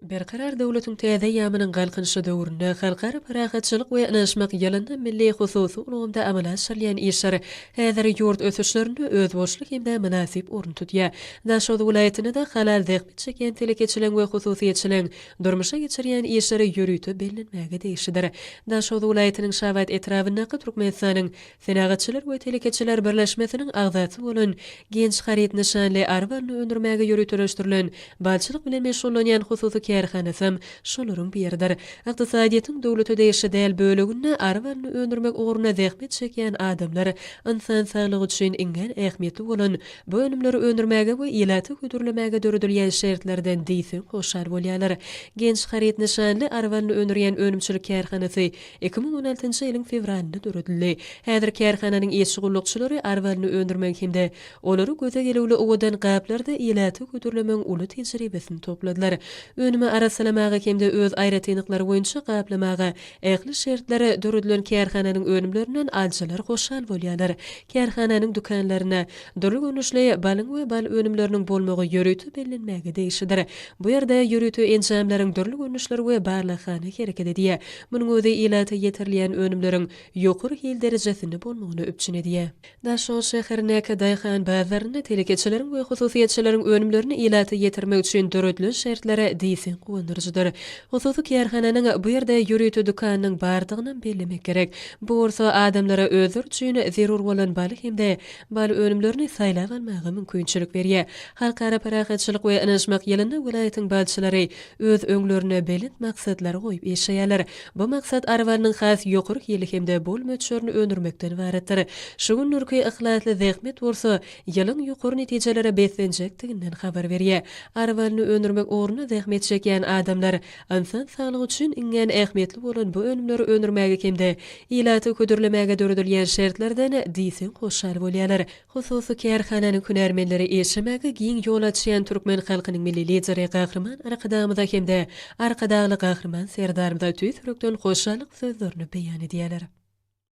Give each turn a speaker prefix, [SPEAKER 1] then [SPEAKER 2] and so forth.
[SPEAKER 1] Berkarar döwletiň täze eýýamynyň Galkynyşy döwründe Halkara parahatçylyk we ynanyşmak ýylynda milli hususy ulgamda amala aşyrylýan işler häzir ýurt ösüşlerinde özboluşly hem-de mynasyp orun tutýar. Daşoguz welaýatynda-da halal zähmet çekýän telekeçileriň we hususyýetçileriň durmuşa geçirýän işleri ýörite bellenmäge degişlidir. Daşoguz welaýatynyň Şabat etrabyndaky Türkmenistanyň Senagatçylar we telekeçiler birleşmesiniň agzasy bolan Genç haryt nyşanly ary balyny öndürmäge ýöriteleşdirilen balçylyk bilen meşgullanýan hususy kärhanasam şolaryň biridir. Ykdysadyýetiň döwlete degişli däl böleginde ary balyny öndürmek ugrunda zähmet çekýän adamlar ynsan saglygy üçin iňňän ähmiýetli bolan bu önümleri öndürmäge we ilata hödürlemäge döredilýän şertlerden diýseň hoşal bolýarlar. Genç haryt nyşanly ary balyny öndürýän önümçilik kärhanasy 2016-njy ýylyň fewralynda döredildi. Häzir kärhananyň işçi gullukçylary arbalyny öndürmegiň hem-de olary göze gelüwli owadan gaplarda ilata hödürlemegiň uly tejribesini topladylar. Önümi arassalamaga hem-de öz aýratynlyklary boýunça gaplamaga ähli şertler döredilen kärhananyň önümlerinden alyjylar hoşal bolýarlar. Kärhananyň dükanlarynda Dürli görnüşli balyň we bal önümleriniň bolmagy ýörite bellenmäge degişlidir. Bu ýerde ýörite enjamlaryň dürli görnüşleri we barlaghana hereket edýär. Munuň özi ilata ýetirilýän önümleriň ýokary hil derejesinde bolmagyny üpjün edýär. Daşoguz şäherindäki daýhan bazarynda telekeçileriň we hususyýetçileriň önümlerini ilata ýetirmek üçin döredilen şertler diýseň guwandyryjydyr. Hususy kärhananyň bu ýerde ýörite dükanynyň bardygynam bellemek gerek. Bu bolsa adamlara özleri üçin zerur bolan baly hem-de bal önümlerini saýlap almaga mümkinçilik berýär. Halkara parahatçylyk we ynanyşmak ýylynda welaýatyň balçylary öz öňlerinde belent maksatlary goýup işleýärler. Bu maksat ary balynyň has ýokary hili hem-de bol möçberini öndürmekden ybaratdyr. Şu günlerki yhlasly zähmet bolsa ýylyň ýokary netijelere beslenjekdiginden habar berýär. Ary balyny öndürmek ugrunda zähmet çekýän adamlar Ynsan saglygy üçin iňňän ähmiýetli bolan bu önümleri öndürmäge hem-de ilata hödürlemäge döredilýän şertlerden diýseň hoşal bolýarlar. Hususy kärhananyň hünärmenleri işlemäge giň ýol açýan türkmen halkynyň Milli Lideri Gahryman Arkadagymyza hem-de Arkadagly Gahryman Serdarymyza tüýs ýürekden hoşallyk sözlerini beýan edýärler.